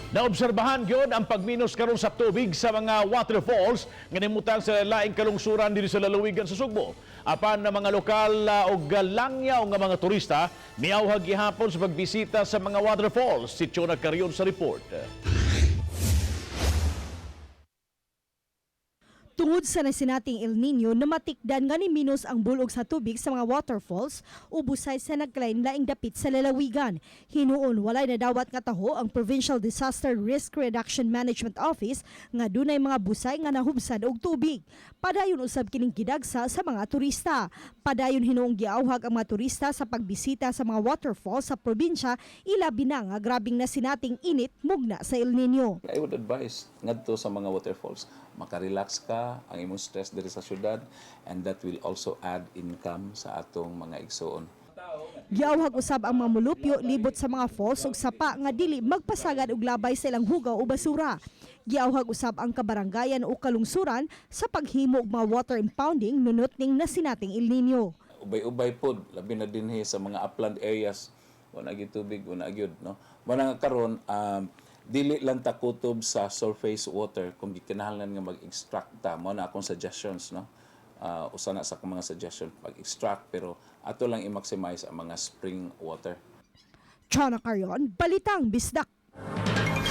Naobserbahan gyud ang pagminos karon sa tubig sa mga waterfalls nga nimutang sa laing kalungsuran diri sa lalawigan sa Sugbo. Apan na mga lokal og langyaw nga mga turista miawhag gihapon sa pagbisita sa mga waterfalls. Si Chona Carion sa report. Tungod sa nasinating El Nino, namatikdan nga ni minus ang bulog sa tubig sa mga waterfalls o busay sa nagkalain-laing dapit sa lalawigan. Hinuon walay nadawat nga taho ang Provincial Disaster Risk Reduction Management Office nga dunay mga busay nga nahubsan og tubig. Padayon usab kining gidagsa sa mga turista. Padayon hinuong giawhag ang mga turista sa pagbisita sa mga waterfalls sa probinsya, ilabi na nga grabing nasinating init mugna sa El Nino. I would advise ngadto sa mga waterfalls, makarelax ka ang imong stress diri sa syudad, and that will also add income sa atong mga igsoon. Giawhag usab ang mga mulupyo libot sa mga falls ug sapa nga dili magpasagad og labay sa ilang hugaw o basura. Giawhag usab ang kabaranggayan o kalungsuran sa paghimo og mga water impounding nunot ning nasinating El Nino. Ubay-ubay pod, labi na dinhi sa mga upland areas, wala gyud tubig, wala gyud, no? Mao na nga karon dili lang ta kutob sa surface water kung gikinahanglan nga mag-extract ta. Mao na akong suggestions, no? Usa na sa akong mga suggestion, pag-extract, pero ato lang i-maximize ang mga spring water. Chana Carion, Balitang Bisdak.